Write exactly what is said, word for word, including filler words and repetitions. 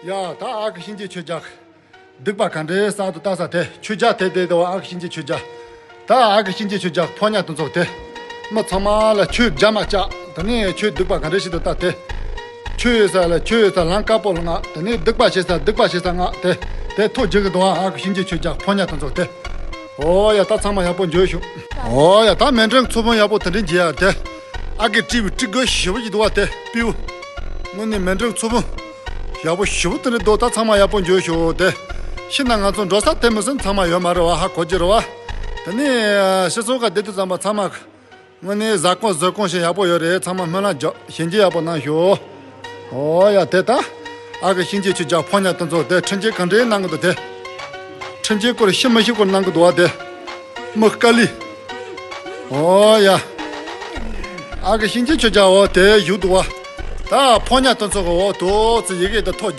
ཡ་ད་ཨ་ཁུ་གཤིན་རྗེ་ཆོས་རྒྱལ། སྡིག་པ་ག་འདྲའི་བསགས་འདུག་ལྟ་ས་དེ་ཆོས་རྒྱལ་དེ་དེ་དེ་བ་ཨ་ཁུ་གཤིན་རྗེ་ཆོས་རྒྱལ། ད་ཨ་ཁུ་གཤིན་རྗེ་ཆོས་རྒྱལ་ཕོ་ཉ་དེ་ཚོ་དེ། མི་ཚང་མ་ལ་ཆོས་རྒྱ་མ་བཅག་དེ་ནས་ཆོས་སྡིག་པ་ག་འདྲའི་ཞིག་ཏུ་ལྟ་དེ། ཆོས་ཡོད་ས་ལ་ཆོས་ཡོད་ས་ལམ་དཀར་པོ་ལ་ང་དེ་ནས་སྡིག་པ་བྱེད་ས་སྡིག་པ་བྱེད་ས་ང་དེ། དེ་ཐོ་རྒྱུག་གི་འདུག་ཨ་ཨ་ཁུ་གཤིན་རྗེ་ཆོས་རྒྱལ་ཕོ་ཉ་དེ་ཚོ་དེ། ཨོ་ཡ་ད་ཚང་མ་ཡག་པོ་འཇོག་ཤོག་ཨོ་ཡ་ད་མཎྜལ་ཚོགས་ཕུང་ཡག་པོ་དེ་འདྲ་འཇལ་ཡ་དེ། ཨ་ཀི་བྲིས་པའི་བྲིས་སྒོ་ཞེ་པོ་ཞིག་འདུག་བ་དེ་པིའུ། དངོས་གནས་མཎྜལ་ཚོགས་ཕུང་། ཡག་པོ་ཞེ་པོ་དེ་འདྲ་འདུག་ད་ཚང་མ་ཡག་པོ་འཇོག་ཤོག་དེ། ཤི་ན་ང་ཚོ་འགྲོ་ས་དེ་མི་སྲིད་ཚང་མ་ཡོད་མ་རེད་བ་ཧ་གོ་རྒྱུ་རེད་བ། དེ་ནས་སྤྱི་ཚོགས་ཁ་བསྡད་དུས་ཙམ་པ་ཚང་མ། དངོས་གནས་བཟའ་ཁང་བཟོ་ཁང་ཞིག་ཡག་པོ་ཡོད་རེད། ཚང་མ་སྨོན་ལམ་རྒྱག་ཞལ་འཇལ་ཡག་པོ་གནང་ཤོག་ཨོ་ཡ་དེ་ད། ཨ་ཁུ་གཤིན་རྗེ་ཆོས་རྒྱལ་ཕོ་ཉ་དེ་ཚོ་དེ་འཕྲིན་བཅོལ་ག་འདྲའི་གནང་གི་འདུག་དེ། འཕྲིན་བཅོལ་སྐོར་ཤི་མི་ཤི་སྐོར་གནང་གི་འདུག་བ་དེ། མི་དཀའ་ལས། ཨོ་ཡ། ཨ་ཁུ་གཤིན་རྗེ་ཆོས་རྒྱལ་འོ་དེ་བཞུགས་འདུག་བ། ད་ཕོ་ཉ་དེ་ཚོ་གི་འོ་དོ་ཙི་ཡི་གེ་དེ་ཐོ་